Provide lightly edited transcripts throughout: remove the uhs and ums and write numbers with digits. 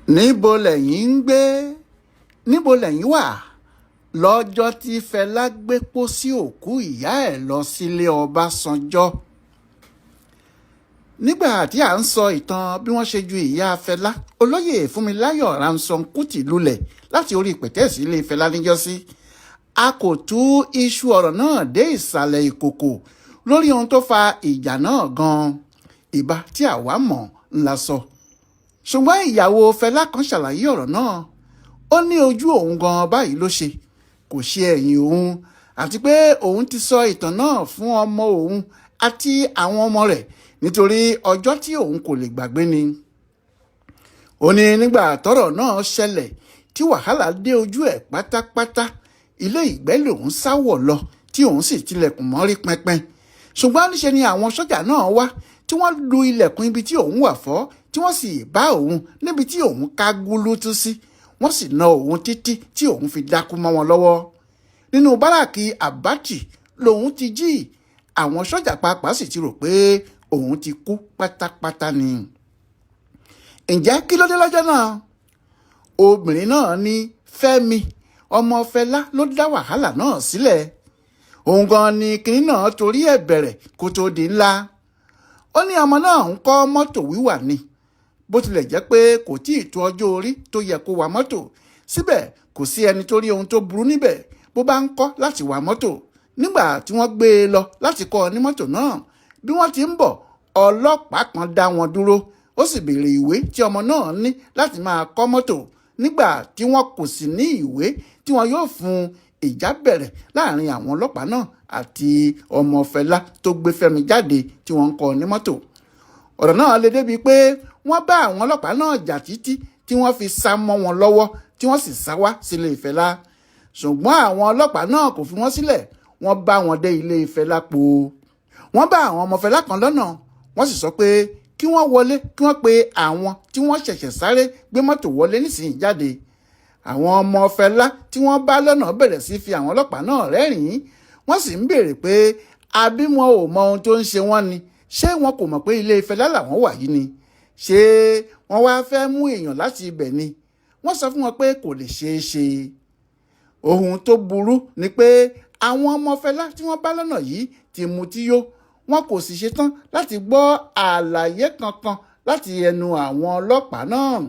Níbo lẹ́yìn ń gbé? Níbo lẹ́yìn wà lọ́jọ́ tí Fẹlá gbé pósí òkú ìyá ẹ̀ lọ sílé Ọbásanjọ́? Nígbà tí à ń sọ ìtàn bí wọ́n ṣe ju ìyá Fẹlá, Olóyè Fúnmiláyọ̀ Ransome Kuti, lulẹ̀ láti orí pẹ̀tẹ́ẹ̀sì ilé Fẹlá níjọ́sí, a kò tú iṣu ọ̀rọ̀ náà dé ìsàlẹ̀ ìkòkò lórí ohun tó fa ìjà náà gan-an. Ìbá tí àwa mọ̀ ńlá sọ. Ṣùgbọ́n ìyàwó Fẹlá kan ṣàlàyé ọ̀rọ̀ náà. Ó ní ojú òun gan-an báyìí ló ṣe, kò ṣe ẹ̀yìn òun, àti pé òun ti sọ ìtàn náà fún ọmọ òun àti àwọn ọmọ rẹ̀, nítorí ọjọ́ tí òun kò lè gbàgbé ni. Ó ní nígbà tọ́rọ̀ náà ṣẹlẹ̀ tí wàhálà dé ojú ẹ̀ pátápátá, ilé ìgbẹ́ lòun sáwọ̀ lọ, tí òun sì tilẹ̀kùn mọ́rí pẹnpẹn. Ṣùgbọ́n níṣe ni àwọn sọ́jà náà wá, tí wọ́n lu ilẹ̀kùn ibi tí òun wà fọ́, tí wọ́n sì bá òun níbi tí òun ká gúlútú sí. Wọ́n sì na òun títí tí òun fi dákú mọ́ wọn lọ́wọ́. Nínú báràkì Àbátì lòun ti jí. Àwọn sọ́jà pàápàá sì ti rò pé òun ti kú pátápátá ni. Ǹjẹ́ kí ló dé lọ́jọ́ náà? Obìnrin náà ní Fẹ́mi ọmọ Fẹlá ló dá wàhálà náà sílẹ̀. Òun gan ni kinní náà torí ẹ̀ bẹ̀rẹ̀ kó tó di ńlá. Ó ní ọmọ náà ń kọ́ mọ́tò wíwà ni. Bó tilẹ̀ jẹ́ pé kò tí ì tó ọjọ́ orí tó yẹ kó wa mọ́tò, síbẹ̀ kò sí ẹni tó rí ohun tó burú níbẹ̀ bó bá ń kọ́ láti wa mọ́tò. Nígbà tí wọ́n gbé e lọ láti kọ́ ọ ní mọ́tò náà, bí wọ́n ti ń bọ̀, ọlọ́pàá kan dá wọn dúró. Ó sì béèrè ìwé tí ọmọ náà ní láti máa kọ́ mọ́tò. Nígbà tí wọ́n kò sì ní ìwé tí wọ́n yóò fún un, ìjà bẹ̀rẹ̀ láàrin àwọn ọlọ́pàá náà àti ọmọ Fẹlá tó gbé Fẹ́mi jáde tí wọ́n ń kọ́ ní mọ́tò. Ọ̀rọ̀ náà lè débi pé wọ́n bá àwọn ọlọ́pàá náà jà títí tí wọ́n fi sá mọ́ wọn lọ́wọ́, tí wọ́n sì sá wá sílé Fẹlá. Ṣùgbọ́n àwọn ọlọ́pàá náà kò fi wọ́n sílẹ̀. Wọ́n bá wọn dé ilé Fẹlá po. Wọ́n bá àwọn ọmọ Fẹlá kan lọ́nà. Wọ́n sì sọ pé kí wọ́n wọlé, kí wọ́n pe àwọn tí wọ́n ṣẹ̀ṣẹ̀ sáré gbé mọ́tò wọlé nísìnyí jáde. Àwọn ọmọ Fẹlá tí wọ́n bá lọ́nà bẹ̀rẹ̀ sí fi àwọn ọlọ́pàá náà rẹ́rìn-ín. Wọ́n sì ń béèrè pé àbí wọn ò mọ ohun tó ń ṣe wọ́n ni? Ṣé wọn kò mọ̀ pé ilé Fẹlá làwọn wà yìí ni? Ṣé wọ́n wá fẹ́ mú èèyàn láti ibẹ̀ ni? Wọ́n sọ fún wọn pé kò lè ṣeé ṣe. Ohun tó burú ni pé àwọn ọmọ Fẹlá tí wọ́n bá lọ́nà yìí ti mutí yó. Wọn kò sì ṣetán láti gbọ́ àlàyé kankan láti ẹnu àwọn ọlọ́pàá náà.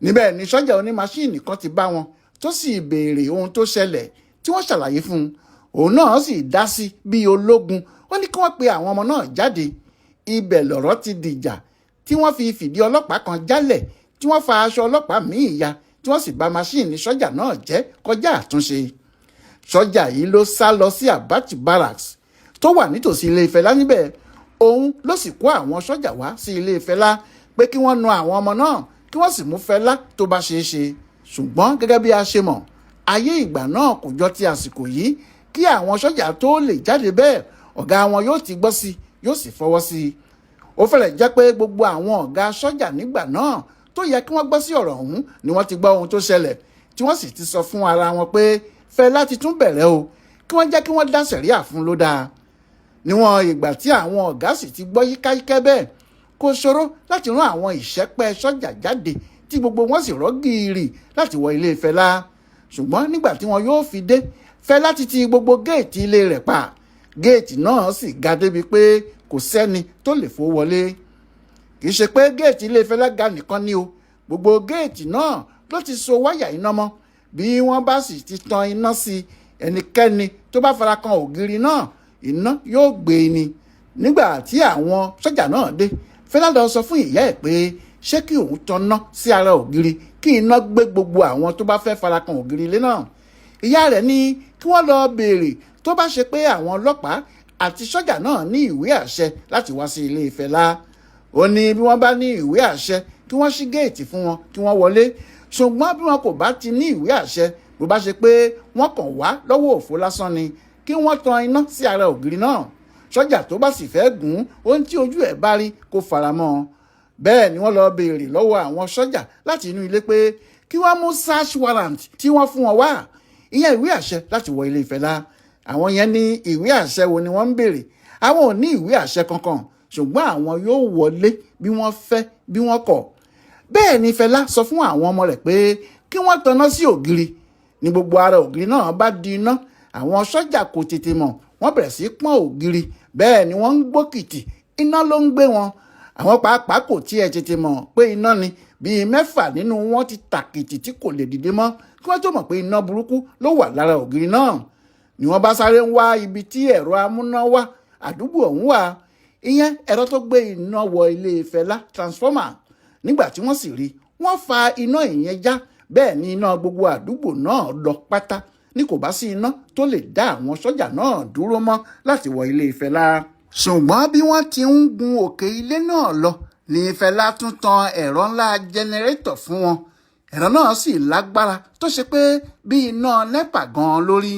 Níbẹ̀ ni sọ́jà onímaṣíìnì kan ti bá wọn, tó sì béèrè ohun tó ṣẹlẹ̀, tí wọ́n ṣàlàyé fún un. Òun náà sì dá sí bíi ológun. Ó ní kí wọ́n pe àwọn ọmọ náà jáde. Ibẹ̀ lọ̀rọ̀ ti dìjà, tí wọ́n fi fìdí ọlọ́pàá kan jálẹ̀, tí wọ́n fa aṣọ ọlọ́pàá míì ya, tí wọ́n sì bà maṣíìnì sọ́jà náà jẹ́ kọjá àtúnṣe. Sọ́jà yìí ló sá lọ sí Abati Barracks tó wà nítòsí ilé Fẹlá níbẹ̀. Òun ló sì kó àwọn sọ́jà wá sí ilé Fẹlá pé kí wọ́n na àwọn ọmọ náà, kí wọ́n sì mú Fẹlá tó bá ṣeé ṣe. Ṣùgbọ́n gẹ́gẹ́ bí a ṣe mọ̀, ayé ìgbà náà kò jọ ti àsìkò yìí. Kí àwọn sọ́jà tó lè jáde bẹ́ẹ̀, ọ̀gá wọn yóò ti gbọ́ sí, yóò sì fọwọ́ sí i. Ó fẹ́rẹ̀ jẹ́ pé gbogbo àwọn ọ̀gá sọ́jà nígbà náà tó yẹ kí wọ́n gbọ́ sí ọ̀rọ̀ ọ̀hún ni wọ́n ti gbọ́ ohun tó ṣẹlẹ̀, tí wọ́n sì ti sọ fún ara wọn pé Fẹlá ti tún bẹ̀rẹ̀ o, kí wọ́n jẹ́ kí wọ́n dá sẹ̀ríà fún ló dáa. Níwọ̀n ìgbà tí àwọn ọ̀gá sì ti gbọ́ yíkáyíkẹ́ bẹ́ẹ̀, kò ṣòro láti rán àwọn ìṣẹ́pẹ́ sọ́jà jáde, tí gbogbo wọn sì rọ́ gìrì láti wọ ilé Fẹlá. Ṣùgbọ́n nígbà tí wọn yóò fi dé, Fẹlá ti ti gbogbo géètì ilé rẹ̀ pa. Géètì náà sì ga débi pé kò sẹ́ni tó lè fò wọlé. Kì í ṣe pé géètì ilé Fẹlá ga nìkan ni o. Gbogbo géètì náà ló ti so wáyà iná mọ́. Bí wọ́n bá sì ti tan iná sí, ẹnikẹ́ni tó bá fara kan ògiri náà, iná yóò gbé e ni. Nígbà tí àwọn sọ́jà náà dé, Fẹlá lọ sọ fún ìyá ẹ̀ pé ṣé kí òun tanná sí ara ògiri, kí iná gbé gbogbo àwọn tó bá fẹ́ fara kan ògiri ilé náà. Ìyá rẹ̀ ní kí wọ́n lọ béèrè tó bá ṣe pé àwọn ọlọ́pàá àti sọ́jà náà ní ìwé àṣẹ láti wá sí ilé Fẹlá. Ó ní bí wọ́n bá ní ìwé àṣẹ, kí wọ́n ṣí géètì fún wọn kí wọ́n wọlé. Ṣùgbọ́n bí wọn kò bá ti ní ìwé àṣẹ, bó bá ṣe pé wọ́n kàn wá lọ́wọ́ òfo lásán ni, kí wọ́n tan iná sí ara ògiri náà. Sọ́jà tó bá sì fẹ́ gùn, ohun tí ojú ẹ̀ bá rí kó fara mọ́ ọ. Bẹ́ẹ̀ ni wọ́n lọ béèrè lọ́wọ́ àwọn sọ́jà láti inú ilé pé kí wọ́n mú search warrant tí wọ́n fún wọn wá, ìyẹn ìwé àṣẹ láti wọ ilé Fẹlá. Àwọn yẹn ní ìwé àṣẹ wo ni wọ́n ń béèrè? Àwọn ò ní ìwé àṣẹ kankan, ṣùgbọ́n àwọn yóò wọlé bí wọ́n fẹ́ bí wọ́n kọ̀. Bẹ́ẹ̀ ni Fẹlá sọ fún àwọn ọmọ rẹ̀ pé kí wọ́n tanná sí ògiri. Ní gbogbo ara ògiri náà bá di iná, àwọn sọ́jà kò tètè mọ̀, wọ́n bẹ̀rẹ̀ sí pọ́n ògiri. Bẹ́ẹ̀ ni wọ́n ń gbókìtì, iná ló ń gbé wọn. Àwọn pàápàá kò tiẹ̀ tètè mọ̀ pé iná ni. Bíi 6 nínú wọn ti tàkìtì tí kò lè dìde mọ́ kí wọ́n tó mọ̀ pé iná burúkú ló wà lára ògiri náà. Ni wọ́n bá sáré ń wá ibi tí ẹ̀rọ amúnáwá àdúgbò ọ̀hún wà, ìyẹn ẹ̀rọ tó gbé iná wọ ilé Fẹlá, transformer. Nígbà tí wọ́n sì rí, wọ́n fa iná ìyẹn já. Bẹ́ẹ̀ ni iná gbogbo àdúgbò náà lọ pátá, ní kò bá sí iná tó lè dá àwọn sọ́jà náà dúró mọ́ láti wọ ilé Fẹlá. Ṣùgbọ́n bí wọ́n ti ń gun òkè ilé náà lọ ní Fẹlá tún tan ẹ̀rọ ńlá jẹnẹrétọ̀ fún wọn. Ẹ̀rọ náà sì lágbára tó ṣe pé bí iná NEPA gan-an lórí.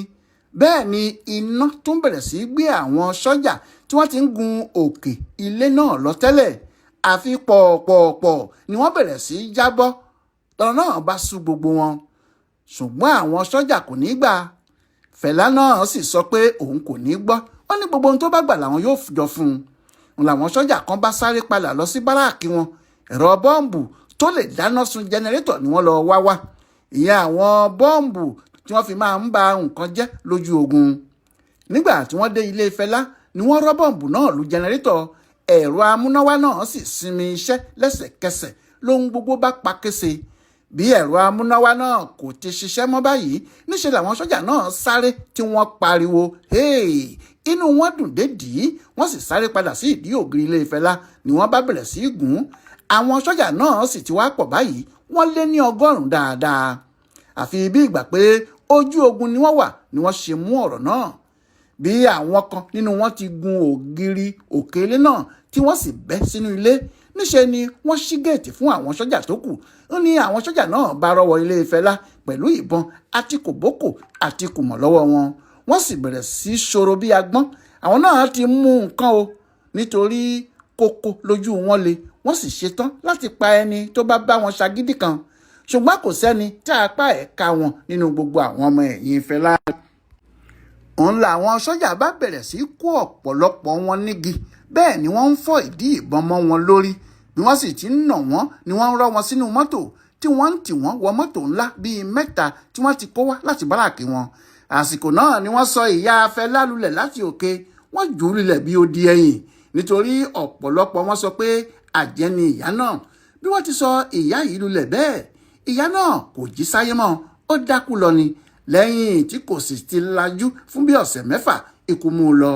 Bẹ́ẹ̀ ni iná tún bẹ̀rẹ̀ sí gbé àwọn sọ́jà tí wọ́n ti ń gun òkè ilé náà lọ tẹ́lẹ̀. Àfi pọ̀pọ̀pọ̀ ni wọ́n bẹ̀rẹ̀ sí jábọ́. Lọ́rọ̀ náà bá sú gbogbo wọn, ṣùgbọ́n àwọn sọ́jà kò ní gbà. Fẹlá náà sì sọ pé òun kò ní gbọ́. Ó ní gbogbo ohun tó bá gbà làwọn yóò jọ fún un. Làwọn sọ́jà kan bá sáré padà lọ sí báràkì wọn. Ẹ̀rọ bọ́ǹbù tó lè dáná sun jẹnẹrétọ̀ ni wọ́n lọ wá wá, ìyẹn àwọn bọ́ǹbù tí wọ́n fi máa ń ba nǹkan jẹ́ lójú ogun. Nígbà tí wọ́n dé ilé Fẹlá ni wọ́n rọ́ bọ́ǹbù náà lu jẹnẹrétọ̀. Ẹ̀rọ amúnáwá náà sì sinmi iṣẹ́ lẹ́sẹ̀kẹsẹ̀, lóhun gbogbo bá pa kése. Bí ẹ̀rọ amúnáwá náà kò ti ṣiṣẹ́ mọ́ báyìí, níṣẹ́ làwọn sọ́jà náà sáré tí wọ́n pariwo hey! Inú wọn dùn dédìí, wọ́n sì sáré padà sí ìdí ògiri ilé Fẹlá ni wọ́n bá bẹ̀rẹ̀ sí í gùn. Àwọn sọ́jà náà sì ti wá pọ̀ báyìí, wọ́n lé ní 100 dáadáa. Àfi bí ìgbà pé ojú ogun ni wọ́n wà ni wọ́n ṣe mú ọ̀rọ̀ náà. Bí àwọn kan nínú wọn ti gun ògiri òkè ilé náà tí wọ́n sì bẹ́ sínú ilé, níṣẹ́ ni wọ́n ṣí géètì fún àwọn sọ́jà tó kù. Ó ní àwọn sọ́jà náà bá rọ́wọ́ ilé Fẹlá pẹ̀lú ìbọn àti kòbókò àti kùmọ̀ lọ́wọ́ wọn. Wọ́n sì bẹ̀rẹ̀ sí ṣòro bí agbọ́n. Àwọn náà ti mú nǹkan o, nítorí kókó lójú wọn le. Wọ́n sì ṣetán láti pa ẹni tó bá bá wọn ṣagídí kan, ṣùgbọ́n kò sẹ́ni tá a pa ẹ̀ka wọn nínú gbogbo àwọn ọmọ ẹ̀yìn Fẹlá. Òun làwọn sọ́jà bá bẹ̀rẹ̀ sí kó ọ̀pọ̀lọpọ̀ wọn nígi. Bẹ́ẹ̀ ni wọ́n ń fọ́ ìdí ìbọn mọ́ wọn lórí. Bí wọ́n sì ti ń nà wọ́n ni wọ́n ń rọ́ wọn sínú mọ́tò, tí wọ́n ń tì wọ́n wọ mọ́tò ńlá bíi 3 tí wọ́n ti kó wá láti báràkì wọn. Àsìkò náà ni wọ́n sọ ìyá Fẹlá lulẹ̀ láti òkè. Wọ́n jù ú lulẹ̀ bí odi ẹ̀yìn, nítorí ọ̀pọ̀lọpọ̀ wọn sọ pé àjẹ́ ni ìyá náà. Bí wọ́n ti sọ ìyá yìí lulẹ̀ bẹ́ẹ̀, ìyá náà kò jí sáyé mọ́, ó dákú lọ ni. Lẹ́yìn tí kò sì ti lajú fún bí ọ̀sẹ̀ 6, ikú mú un lọ.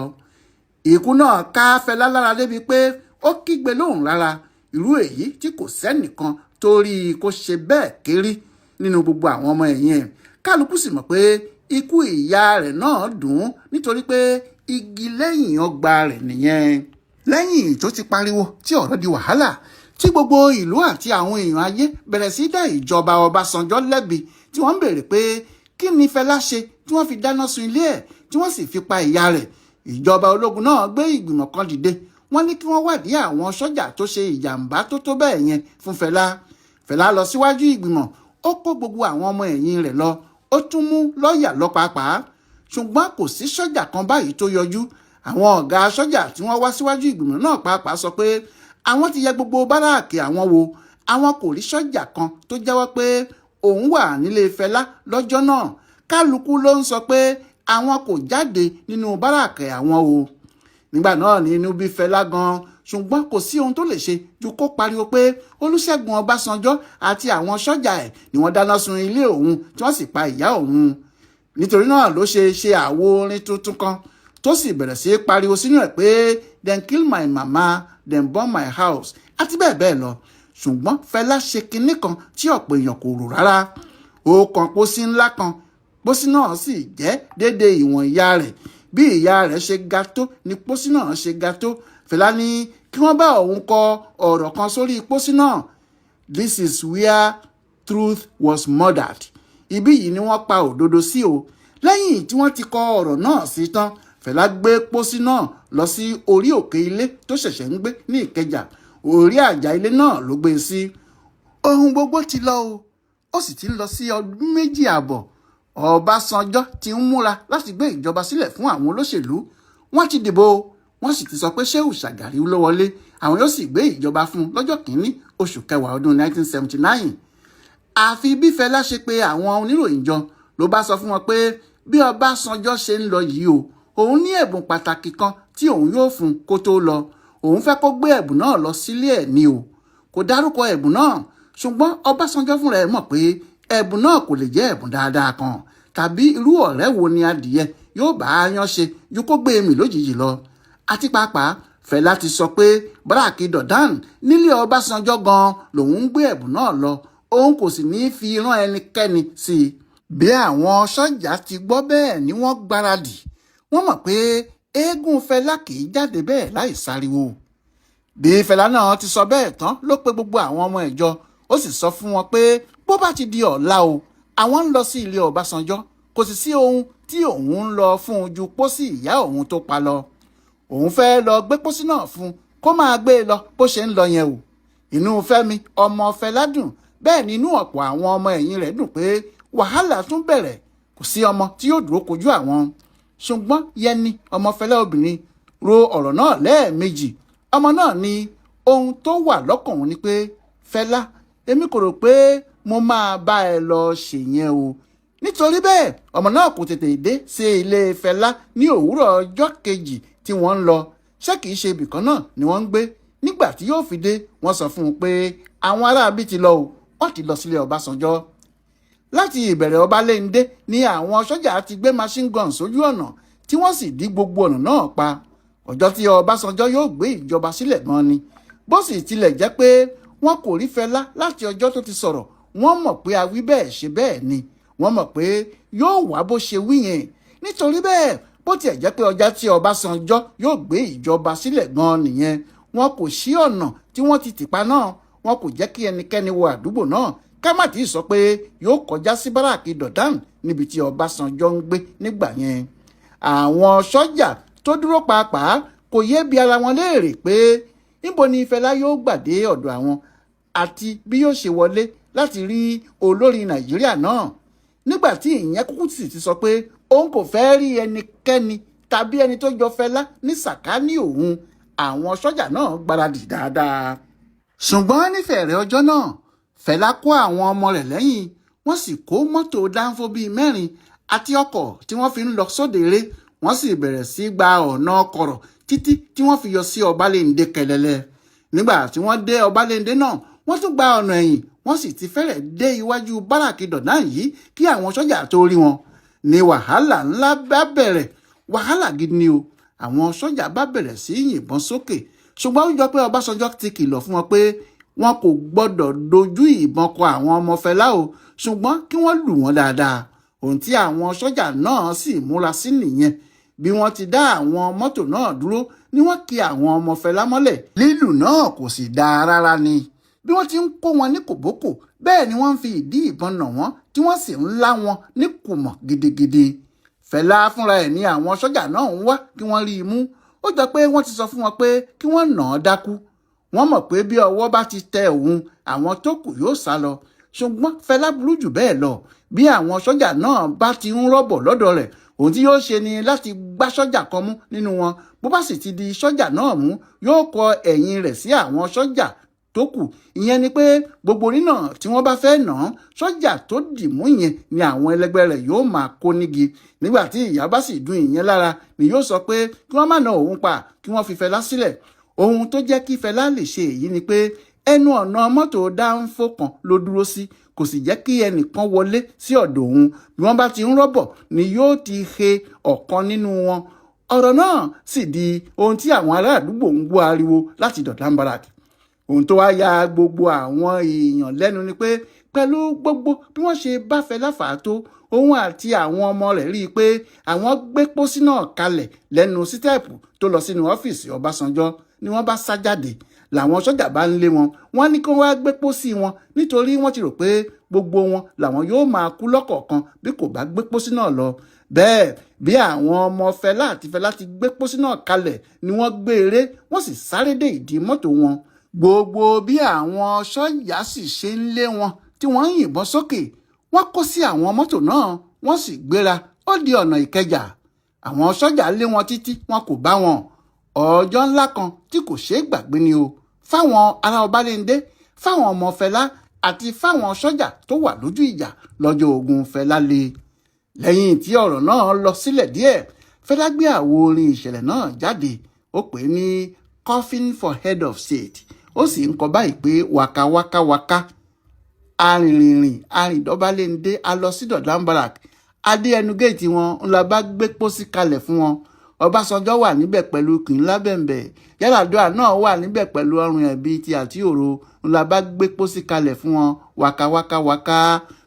Ikú náà ká Fẹlá lára débi pé ó kígbe lóhùn rárá, irú èyí tí kò sẹ́nìkan tó rí i kó ṣe bẹ́ẹ̀ kéré nínú gbogbo àwọn ọmọ ẹ̀yìn ẹ̀. Kálukú sì mọ̀ pé ikú ìyá rẹ̀ náà dùn ún, nítorí pé igi lẹ́yìn ọgbà rẹ̀ nìyẹn. Lẹ́yìn tó ti pariwo tí ọ̀rọ̀ di wàhálà, tí gbogbo ìlú àti àwọn èèyàn ayé bẹ̀rẹ̀ sí dá ìjọba Ọbásanjọ́ lẹ́bi, tí wọ́n ń béèrè pé kí ni Fẹlá ṣe tí wọ́n fi dáná sun ilé ẹ̀, tí wọ́n sì fi pa ìyá rẹ̀, ìjọba ológun náà gbé ìgbìmọ̀ kan dìde. Wọ́n ní kí wọ́n wádìí àwọn sọ́jà tó ṣe ìjàmbá tó tó bẹ́ẹ̀ yẹn fún Fẹlá. Fẹlá lọ síwájú ìgbìmọ̀, ó kó gbogbo àwọn ọmọ ẹ̀yìn rẹ̀ lọ, ó tún mú lọ́ọ̀yà lọ pàápàá. Ṣùgbọ́n kò sí sọ́jà kan báyìí tó yọjú. Àwọn ọ̀gá sọ́jà tí wọ́n wá síwájú ìgbìmọ̀ náà pàápàá sọ pé àwọn ti yẹ gbogbo báràkì àwọn wò, àwọn kò rí sọ́jà kan tó jẹ́wọ́ pé òun wà nílé Fẹlá lọ́jọ́ náà. Kálukú ló ń sọ pé àwọn kò jáde nínú báràkì àwọn o. Nígbà náà ni inú bí Fẹlá gan, ṣùgbọ́n kò sí ohun tó lè ṣe ju kó pariwo pé Olúṣẹ́gun Ọbásanjọ́ àti àwọn sọ́jà ẹ̀ ni wọ́n dáná sun ilé òun tí wọ́n sì pa ìyá òun. Nítorí náà ló ṣe ṣe àwo orin tuntun kan, tó sì bẹ̀rẹ̀ sí pariwo sínú ẹ̀ pé "Dem kill my mama, dem burn my house" àti bẹ́ẹ̀ bẹ́ẹ̀ lọ. Ṣùgbọ́n Fẹlá ṣe kinní kan tí ọ̀pọ̀ èèyàn kò rò rárá. Ó kan pósí ńlá kan. Pósí náà sì jẹ́ déédéé ìwọ̀n ìyá rẹ̀. Bí ìyá rẹ̀ ṣe ga tó ni pósí náà ṣe ga tó. Fẹlá ní kí wọ́n bá òun kọ ọ̀rọ̀ kan sórí pósí náà: "This is where truth was murdered." Ibí yìí ni wọ́n pa òdodo sí o. Lẹ́yìn tí wọ́n ti kọ ọ̀rọ̀ náà sí tán, Fẹlá gbé pósí náà lọ sí orí òkè ilé tó ṣẹ̀ṣẹ̀ ń gbé ní Ìkẹjà. Orí àjà ilé náà ló gbé e sí. Ohun gbogbo ti lọ o, ó sì ti ń lọ sí ọdún 2.5. Ọbásanjọ́ ti ń múra láti gbé ìjọba sílẹ̀ fún àwọn olóṣèlú. Wọ́n ti dìbò, wọ́n sì ti sọ pé Shehu Shagari ló wọlé. Àwọn yóò sì gbé ìjọba fún un lọ́jọ́ 1 oṣù kẹwàá ọdún 1979. Àfi bí Fẹlá ṣe pé àwọn oníròyìn jọ ló bá sọ fún wọn pé bí Ọbásanjọ́ ṣe ń lọ yìí o, òun ní ẹ̀bùn pàtàkì kan tí òun yóò fún kó tó lọ. Òun fẹ́ kó gbé ẹ̀bùn náà lọ sílé ẹ̀ ní o. Kò dárúkọ ẹ̀bùn náà, ṣùgbọ́n Ọbásanjọ́ fúnra ẹ̀ mọ̀ pé ẹ̀bùn náà kò lè jẹ́ ẹ̀bùn dáadáa kan, tàbí irú ọ̀rẹ́ wo ni adìyẹ yóò bá a yán ṣe ju kó gbé mì lójijì lọ. Àti pàápàá, Fẹlá ti sọ pé Báràkì Dọ̀dán nílé Ọbásanjọ́ gan lòun ń gbé ẹ̀bùn náà lọ, òun kò sì ní í fi rán ẹnikẹ́ni sí i. Bí àwọn sọ́jà ti gbọ́ bẹ́ẹ̀ ni wọ́n gbáradì. Wọ́n mọ̀ pé eégún Fẹlá kì í jáde bẹ́ẹ̀ láì sáriwo. Bí Fẹlá náà ti sọ bẹ́ẹ̀ tán ló pe gbogbo àwọn ọmọ ìjọ, ó sì sọ fún wọn pé bó bá ti di ọ̀la o, àwọn ń lọ sí ilé Ọbásanjọ́, kò sì sí ohun tí òun ń lọ fún un ju pósí ìyá òun tó pa lọ. Òun fẹ́ lọ gbé pósí náà fún un kó máa gbé e lọ bó ṣe ń lọ yẹn o. Inú Fẹ́mi ọmọ Fẹlá dùn, bẹ́ẹ̀ ni inú ọ̀pọ̀ àwọn ọmọ ẹ̀yìn rẹ̀ dùn pé wàhálà tún bẹ̀rẹ̀, kò sí ọmọ tí yóò dúró kojú àwọn. Ṣùgbọ́n Yẹni ọmọ Fẹlá obìnrin ro ọ̀rọ̀ náà lẹ́ẹ̀mejì. Ọmọ náà ní ohun tó wà lọ́kàn òun ni pé, Fẹlá, èmi kò rò pé mo máa bá ẹ lọ ṣèyẹn o. Nítorí bẹ́ẹ̀, ọmọ náà kò tètè dé sí ilé Fẹlá ní òwúrọ̀ ọjọ́ kejì tí wọ́n ń lọ. Ṣé kìí ṣe ibìkan náà ni wọ́n ń gbé? Nígbà tí yóò fi dé, wọ́n sọ fún un pé àwọn aráabí ti lọ o, wọ́n ti lọ sílé Ọbásanjọ́. Láti ìbẹ̀rẹ̀ Ọbaléndé ni àwọn sọ́jà ti gbé machine gun sójú ọ̀nà tí wọ́n sì dí gbogbo ọ̀nà náà pa. Ọjọ́ tí Ọbásanjọ́ yóò gbé ìjọba sílẹ̀ gan ni. Bó sì tilẹ̀ jẹ́ pé wọn kò rí Fẹlá láti ọjọ́ tó ti sọ̀rọ̀, wọ́n mọ̀ pé awí bẹ́ẹ̀ ṣe bẹ́ẹ̀ ni. Wọ́n mọ̀ pé yóò wá bó ṣe wí yẹn. Nítorí bẹ́ẹ̀, bó tiẹ̀ jẹ́ pé ọjọ́ tí Ọbásanjọ́ yóò gbé ìjọba sílẹ̀ gan nìyẹn, wọn kò sí ọ̀nà tí wọ́n ti tìpa náà, wọn kò jẹ́ kí ẹnikẹ́ni wọ àdúgbò náà, ká má tí ì sọ pé yóò kọjá sí Báràkì Dọ̀dán níbi tí Ọbásanjọ́ ń gbé nígbà yẹn. Àwọn sọ́jà tó dúró pàápàá kò yé bi ara wọn léèrè pé níbo ni Fẹlá yóò gbà dé ọ̀dọ̀ àwọn àti bí yóò ṣe wọlé láti rí olórí Nàìjíríà náà, nígbà tí ìyẹn kúkú sì ti sọ pé òun kò fẹ́ rí ẹnikẹ́ni tàbí ẹni tó jọ Fẹlá ní sàkání òun. Àwọn sọ́jà náà gbáradì dáadáa. Ṣùgbọ́n nífẹ̀ẹ́rẹ́ ọjọ́ náà, Fẹlá kó àwọn ọmọ rẹ̀ lẹ́yìn, wọ́n sì kó mọ́tò dánfó bíi 4 àti ọkọ̀ tí wọ́n fi ń lọ sóde eré. Wọ́n sì bẹ̀rẹ̀ sí gba ọ̀nà kọ̀rọ̀ títí tí wọ́n fi yọ sí Ọbaléndé kẹlẹ́lẹ́. Nígbà tí wọ́n dé Ọbaléndé náà, wọ́n tún gba ọ̀nà ẹ̀yìn, wọ́n sì ti fẹ́rẹ̀ dé iwájú Báràkì Dọ̀dán yìí kí àwọn sọ́jà tó rí wọn. Ni wàhálà ńlá bá bẹ̀rẹ̀, wàhálà gidi ni o. Àwọn sọ́jà bá bẹ̀rẹ̀ sí yìnbọn sókè, ṣùgbọ́n ó jọ pé Ọbásanjọ́ ti kìlọ̀ fún wọn pé wọn kò gbọ́dọ̀ dojú ìbọn kọ àwọn ọmọ Fẹlá o, ṣùgbọ́n kí wọ́n lù wọ́n dáadáa. Ohun tí àwọn sọ́jà náà sì múra sí nìyẹn. Bí wọ́n ti dá àwọn mọ́tò náà dúró ni wọ́n kì àwọn ọmọ Fẹlá mọ́lẹ̀. Lílù náà kò sì dáa rárá ni. Bí wọ́n ti ń kó wọn ní kòbókò, bẹ́ẹ̀ ni wọ́n ń fi ìdí ìbọn nà wọ́n, tí wọ́n sì ń lá wọn ní kùmọ̀ gidigidi. Fẹlá fúnra ẹ̀ ní àwọn sọ́jà náà ń wá kí wọ́n rí i mú. Ó jọ pé wọ́n ti sọ fún wọn pé kí wọ́n nà án dákú. Wọ́n mọ̀ pé bí ọwọ́ bá ti tẹ òun, àwọn tó kù yóò sá lọ. Ṣùgbọ́n Fẹlá burú jù bẹ́ẹ̀ lọ. Bí àwọn sọ́jà náà bá ti ń rọ́bọ̀ lọ́dọ̀ rẹ̀, ohun tí yóò ṣe ni láti gbá sọ́jà kan mú nínú wọn. Bó bá sì ti di sọ́jà náà mú, yóò kọ ẹ̀yìn rẹ̀ sí àwọn sọ́jà tó kù. Ìyẹn ni pé gbogbo nínà tí wọ́n bá fẹ́ nà án, sọ́jà tó dì mú yẹn ni àwọn ẹlẹgbẹ́ rẹ̀ yóò máa kó nígi. Nígbà tí ìyá bá sì dùn ìyẹn lára ni yóò sọ pé kí wọ́n má na òun pa, kí wọ́n fi Fẹlá sílẹ̀. Ohun tó jẹ́ kí Fẹlá lè ṣe èyí ni pé ẹnu ọ̀nà mọ́tò dáńfó kan ló dúró sí, kò sì jẹ́ kí ẹnìkan wọlé sí ọ̀dọ̀ òun. Bí wọ́n bá ti ń rọ́bọ̀ ni yóò ti he ọ̀kan nínú wọn. Ọ̀rọ̀ náà sì di ohun tí àwọn ará àdúgbò ń gbọ́ ariwo láti Dọ̀dán Barrack. Ohun tó wá ya gbogbo àwọn èèyàn lẹ́nu ni pé pẹ̀lú gbogbo bí wọ́n ṣe bá Fẹlá fà á tó, òun àti àwọn ọmọ rẹ̀ rí i pé àwọn gbé pósí náà kalẹ̀ lẹ́nu sítẹ́ẹ̀pù tó lọ sínú ọ́fíìsì Ọbásanjọ́ ni wọ́n bá sá jáde. Làwọn sọ́jà bá ń lé wọn, wọ́n ní kí wọ́n wá gbé pósí wọn, nítorí wọ́n ti rò pé gbogbo wọn làwọn yóò máa kú lọ́kọ̀ọ̀kan bí kò bá gbé pósí náà lọ. Bẹ́ẹ̀ bí àwọn ọmọ Fẹlá àti Fẹlá ti gbé pósí náà kalẹ̀ ni wọ́n gbé eré, wọ́n sì sáré dé ìdí mọ́tò wọn. Gbogbo bí àwọn sọ́jà sì ṣe ń lé wọn tí wọ́n ń yìnbọn sókè, wọ́n kó sí àwọn mọ́tò náà, wọ́n sì gbéra, ó di ọ̀nà Ìkẹjà. Àwọn sọ́jà lé wọn títí, wọn kò bá wọn. Ọjọ́ ńlá kan tí kò ṣeé gbàgbé ni o fáwọn ará Ọbalẹ́ndé, fáwọn ọmọ Fẹlá àti fáwọn sọ́jà tó wà lójú ìjà lọ́jọ́ ogun Fẹlá le. Lẹ́yìn tí ọ̀rọ̀ náà lọ sílẹ̀ díẹ̀, Fẹlá gbé àwo orin ìṣẹ̀lẹ̀ náà jáde. Ó pè é ní "Coffin for Head of State". Ó sì ń kọ báyìí pé: "Waka waka waka, arìnrìnrìn arìndọ́bálẹ́ndé, a lọ sí Dodan Barrack, adé ẹnu géètì wọn ńlá bá gbé pósí kalẹ̀ fún wọn. Ọbásanjọ́ wà níbẹ̀ pẹ̀lú kìnlábẹ̀ǹbẹ̀, Yar'Adua náà wà níbẹ̀ pẹ̀lú ọrùn ẹ̀bí ti àti òro, ńlá bá gbé pósí kalẹ̀ fún wọn, waka waka waka."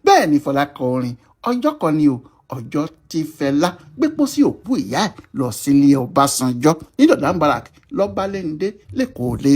Bẹ́ẹ̀ ni Fẹlá kọ orin ọjọ́ kan ni o, ọjọ́ tí Fẹlá gbé pósí òkú ìyá ẹ̀ lọ sílé Ọbásanjọ́ ní Dodan Barrack lọ́balẹ́ndé lẹ́kọ̀ọ́ lé.